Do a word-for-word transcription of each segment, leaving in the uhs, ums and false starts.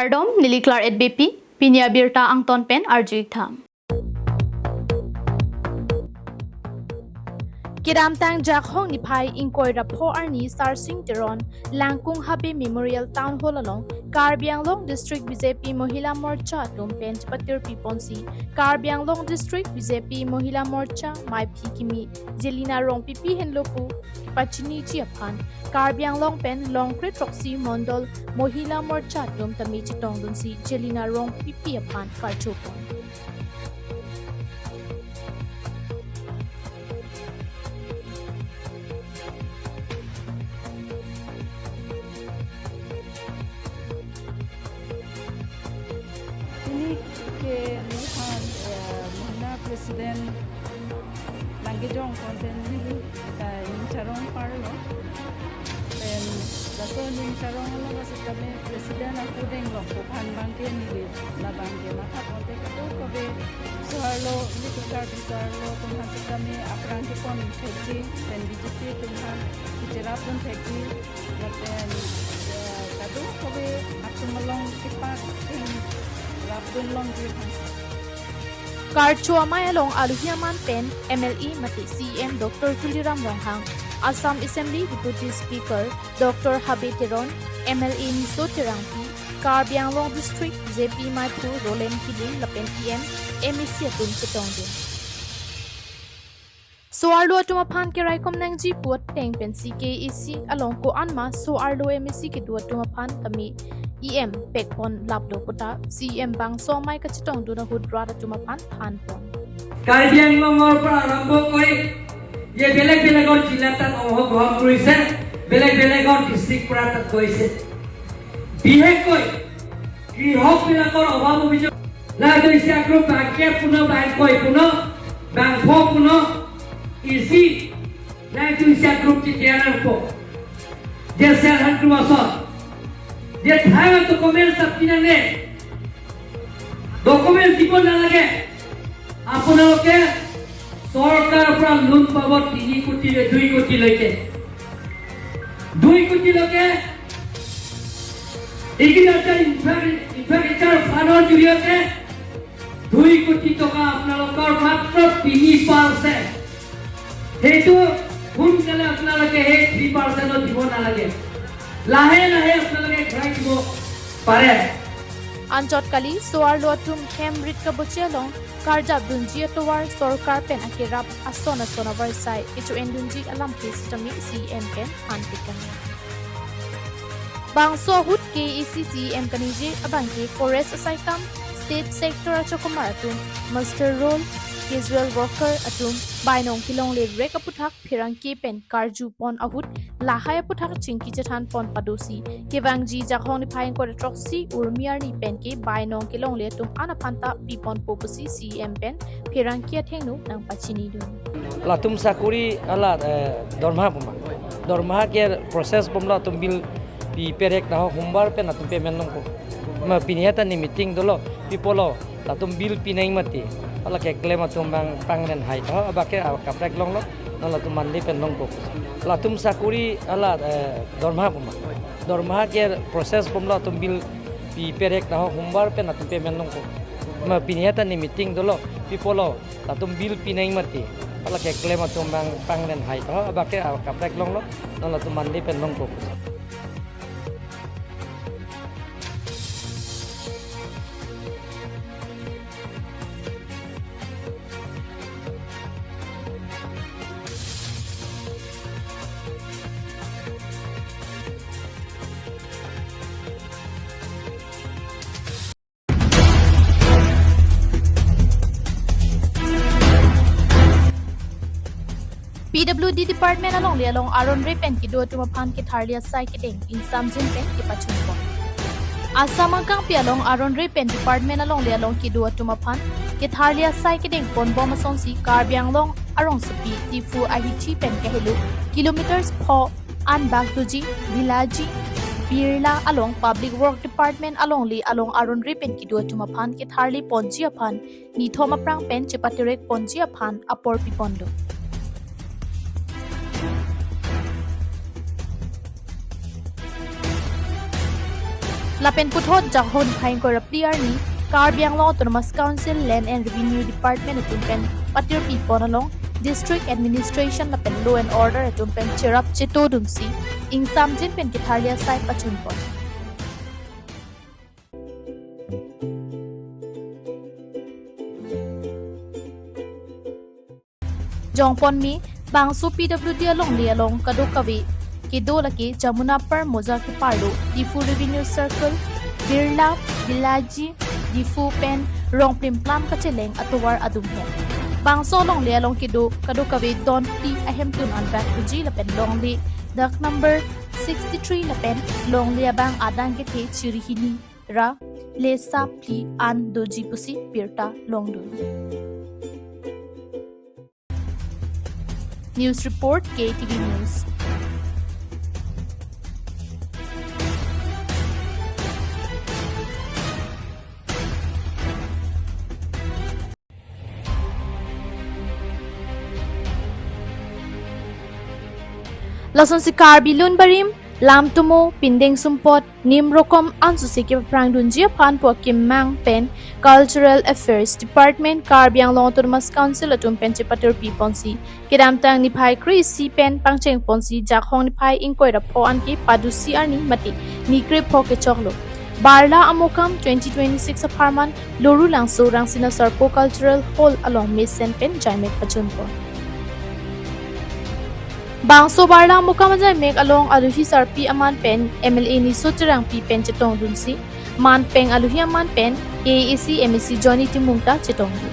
Kardom, neli Claret Beypi, pini abirta angton pen arju-ik tha. Kedamtang Jakhong niphai ingkoi ra pho arni Sarsing Teron, Langkung Habe Memorial Town Hall along, Karbi Anglong District B J P Mohila Morcha atum pen chepatirpi ponsi, Karbi Anglong District B J P Mohila Morcha maiphi kimi Jelina Rongpipi henlo pu kepachiniji aphan, Karbi Anglong pen Longkre Throksi Mondol Mohila Morcha atum tame chetongdunsi Jelina Rongpipi aphan karcho pon. Pini ke nephan, eh, Mohila President nangkejong pon pen neli ta ning charong parlo. Pen laso ning charong lo ba sitame President akudeng lo pu aphan abangke neli labangke matha ponte kadokave so-arlo neli tukar bisarlo atum aphan sitame aphrang kepon thekji pen B J P atum aphan kecherapdun thekji lapen, eh, kadokave atum along kepak pen rapdun longji aphan. Karcho amei along aluhi aman pen M L A mate C E M Doctor Tuliram Ronghang, Assam Assembly Deputy Speaker Doctor Habe Teron, M L A Niso Terangpi, Karbi Anglong District B J P maiphu Roland Killing lapen E M, M A C atum chetongdun. So-arlo atum aphan keraikom nangji pu ateng pensi K A A C along ko-an ma so-arlo M A C kedo atum aphan tame E M pekpon laplo puta C E M bangso amei kachetongdun ahut rat atum aphan thanpon. Karbi আংলঙৰ পৰা আৰম্ভ কৰি যে বেলেগ বেলেগৰ জিলা তাত অংশগ্ৰহণ কৰিছে, বেলেগ বেলেগৰ ডিষ্ট্ৰিক্ট পৰা তাত গৈছে। বিশেষকৈ কৃষকবিলাকৰ অভাৱ অভিযোগ, nangtuisa group bangkep puno, bangkoi puno, bangpho puno, isi nangtuisa group titianan po. Je self help group asor, je thai documents apni nangne, documents দিব নালাগে। আপোনালোকে চৰকাৰৰ পৰা লোন পাব তিনি কোটি, দুই কোটিলৈকে। দুই কোটিলৈকে এগ্ৰিকালচাৰ ইনফ্ৰা-, ইনফ্ৰাষ্ট্ৰাকচাৰ ফাণ্ডৰ জৰিয়তে দুই কোটি টকা আপোনালোকৰ মাত্ৰ তিনি পাৰ্চেণ্ট। সেইটো সোনকালে আপোনালোকে সেই থ্ৰী পাৰ্চেণ্টত দিব নালাগে, লাহে লাহে আপোনালোকে ঘূৰাই দিব পাৰে। Anchot kali so-arlo atum hem rit kaboche along karjapdunji atovar sorkar pen akerap ason ason avarsai kecho-endunji alamthe sitame C E M pen thanpik kang. Bangso ahut K A A C C E M kaningje abangke forest asaikam, state sector achokomar atum, muster roll, casual worker atum bainong kelongle rek aputhak pherangke pen karju pon ahut lahai aputhak chingki chethan pon padosi, kevangji Jakhong niphai ingkoi ra throksi Urmi arni penke bainong kelongle atum an aphan ta piponpo pusi C E M pen pherangke athengno nangpachinidun. Latum sakuri ala, eh, dormaha puma. Dormaha ke process bomlo, latum bill pi perek dah hombar pen latum payment longpo. Ma pini heta ne meeting dolo, pi pulo, latum bill pinang mati. Ala ke claim atum bang pangren hai tho, abangke akaprek longlo, non latum Monday pen longpo. Latum sakuri ala, eh, dormaha puma. Dormaha ke process bomlo, latum bill pi perek dah hombar pen latum payment longpo. Ma pini heta ne meeting dolo, pi pulo, latum bill pinang mati. Ala ke claim atum bang pangren hai tho, abangke akaprek longlo, non latum Monday pen longpo. P W D Department alongle along aron re pen kedo atum aphan ketharli asai kedeng ingsamjin pen kepachun pon. Assam angkangpi along aron re pen department alongle along kedo atum aphan ketharli asai kedeng ponbom asonsi Karbi Anglong arongsopi Diphu ahithi pen kahelo kilometers pho an bak doji Villaji Birla along Public Work Department alongle along aron re pen kedo atum aphan ketharli ponji aphan nithom aphrang pen chepatirek ponji aphan apor piponlo. Lapen puthot Jakhong niphai ingkoi ra phli arni Karbi Anglong Autonomous Council Land and Revenue Department atum pen patirpi pon along District Administration lapen Law and Order atum pen cherap chetodunsi ingsamjin pen ketharli asai pachun pon. Jongponme, bangso P W D alongle along kadokave kedo lake Jamunapar Moja kepar do, Diphu Revenue Circle, Birla, Bilaji, Diphu pen rong plimplam kacheleng atovar adung hem. Bangso alongle along kedo kadokave don phli ahemtun anbak uji lapen longle dak number sixty-three lapen longle abang adang kethe chiri hini ra lesa phli an doji pusi birta longdun. News report, K T V News. Lasonsi Karbi lun barim, lam tumo, pindeng sumpot, nim rokom ansose kepaphrangdunji aphan pu akemang pen Cultural Affairs Department, Karbi Anglong Autonomous Council atum pen chepatirpi ponsi kedamtang niphai kre-isi pen pangcheng ponsi Jakhong niphai ingkoi ra pho an ke padusi arni mate ni krepho kechoklo. Barla Amokam twenty twenty-six apharman Lorulangso Rangsina Sarpo Cultural Hall along mesen pen jaimek pachun pon. Bangso Barla Amokam ajaimek along aluhi sarpi aman pen M L A Niso Terangpi pen chetongdunsi, man peng aluhi aman pen A A C M A C Johnny Timung ta chetongdun.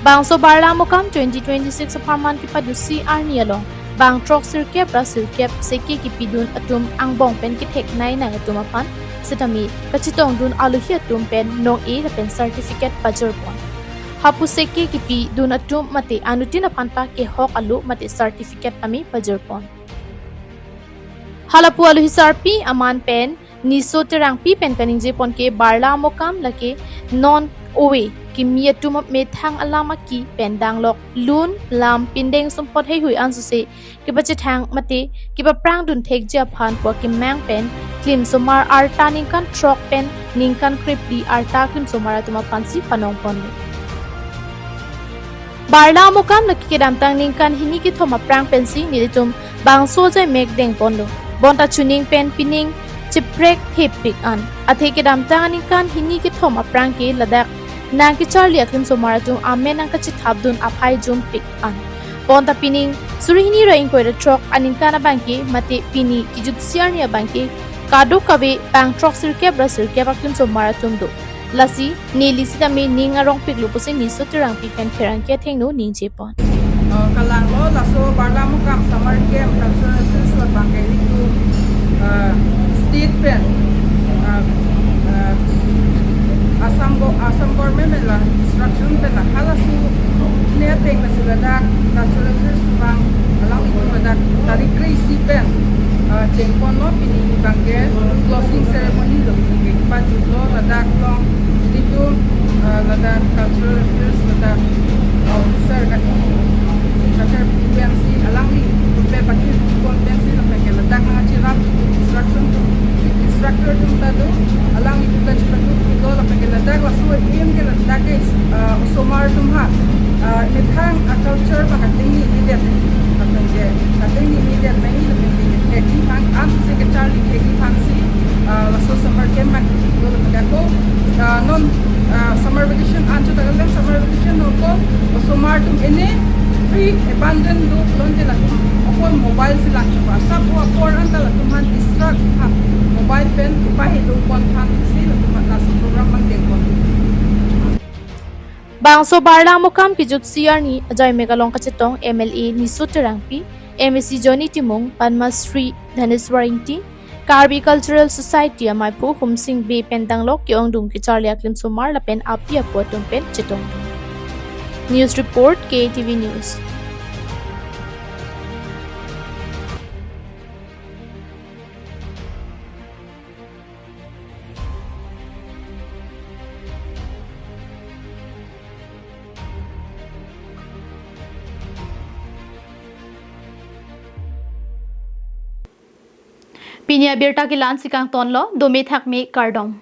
Bangso Barla Amokam twenty twenty-six apharman kepadusi arni along bang throk sirkep ra sirkep seke kepidun atum angbong pen kethek nai nai atum aphan sitame kachetongdun aluhi atum pen nong-e lapen certificate pajor pon. Hapu seke kepidun atum mate anuttin aphan ta kehok alo mate certificate tame pajor pon. Halapu aluhi sarpi aman pen Niso Terangpi pen kaningje pon ke Barla Amokam lake non ove kimi atum methang alam aki pen danglok lun lam pindeng sumpot heihui ansose kepachethang mate kepaphrangdun thekji aphan pu akemang pen klimsomar arta ningkan throk pen ningkan krephli arta klimsomar atum aphansi panong ponlo. Barla Amokam lake kedamtang ningkan hini kethom aphrang pensi nelitum bangso ajaimek deng ponlo. Bonta chuning pen pining chiprek thepik an. Athe kedamtang aningkan hini kethom aphrang ke ladak nangkecharli aklimsomar atum amen nangkachethapdun aphai jumpik an. Bonta pining suri hini ra ingkoi ra throk aningkan abangke mate pini kejutsi arni abangke kadokave bang throk sirkep ra sirkep aklimsomar atum do. Lasi neli sitame ning arongpiklo pusi Niso Terangpi pen pherangke athengno ningje pon. Uh, kalanglo laso Barla Amokam Summer Camp Cultural Fest labangke ilitum, uh, state pen, uh, uh, Assam go, Assam government pen la instruction pen la halaso ne ateng lasi ladak cultural fest abang alanglitum ladak tarik kre-isi pen, uh, chengponlo, pini abangke closing ceremony lo kepajutlo ladak along ilitum, uh, ladak cultural affairs ladak officer kati kacharli pensi alangli ilitum pen patir pon pensi lapen ke ladak nangcherap instruction instructor atum ta do, alanglitum ta chepatu pilo lapen ke ladak laso aim ke ladak ke, ah, osomar atum ha, ah, methang a culture abang katengni nedet, lapen ke katengni nedet nangji lapen ke thekji aphan, ansose kacharli thekji aphansi, ah, laso summer camp abang lo lapen ke ako, ah, non, ah, summer vacation anchot ta kalem, summer vacation ako osomar atum ene free abandon do pulote latum apor mobile si lang chupa. Sabo apor anta latum aphan distract ha mobile pen kepahelo pon aphansi latum aphan laso program abang deng pon. Bangso Barla Amokam kejutsi arni ajaimek along kachetong M L A Niso Terangpi, M A C Johnny Timung, Padma Shri Dhaneswar Ingti, Karbi Cultural Society amaiphu Humsing Bey pen danglok ke-ongdung kecharli aklimsomar lapen api apo atum pen chetong. News report, K T V News. Pini abirta ke la-ansi kangtonlo, dome thakme, kardom.